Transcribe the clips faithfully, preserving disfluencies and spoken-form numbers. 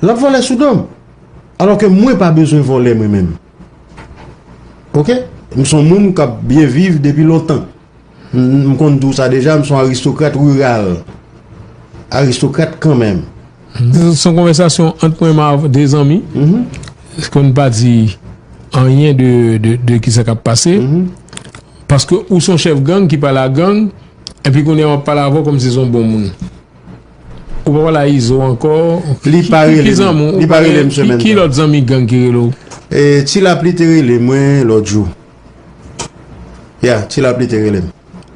L ap vòlè sou do m. Alò ke mwen pa bezwen vòlè mwen menm. Oke? M se yon moun k ap byen viv depi lontan. M, m konn di w sa deja, m se yon aristokrat riral. Aristokrat kanmenm. Se yon konvèsasyon ant mwen menm avèk de zanmi. Èske nou pa di anyen de, de, de kisa k ap pase? Paske ou se yon chèf gang ki pale a gang, epi kounye a w ap pale avè w kòmsi se yon bon moun. Ou pa pale a Izo ankò. Li pa rele m. Li pa rele m semèn sa. Ki lòt zanmi gang ki rele w? E, Ti Lapli te rele mwen lòt jou. Ya, Ti Lapli te rele m.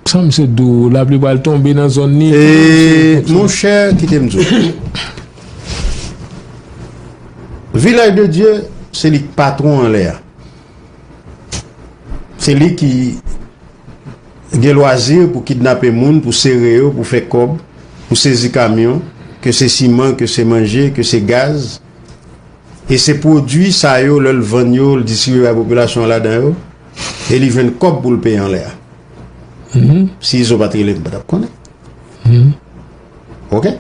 Sa misye di w, lapli pral tonbe nan zòn li. E, monchè, kite m di w. Vilaj de Dye, se li k patwon anlè a. Se li ki gen lwazi pou kidnape moun, pou sere yo, pou fè kòb, pou sezi kamyon, ke se siman, ke se manje, ke se gaz. E se pwodui sa yo, lè l vann yo, l distribye bay popilasyon an ladan yo, e li jwenn kòb pou l peye anlè a. Si Izo pa t rele m, m pa t ap konnen. Oke?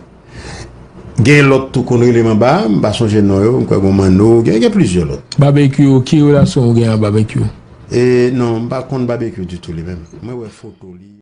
Gen lòt tou konn rele m anba a, m pa sonje non yo, m kwè gon Manno, gen, gen plizyè lòt. Babekyou, ki relasyon ou gen ak Babekyou? E non, m pa konn Babekyou ditou li menm. Mwen wè foto li.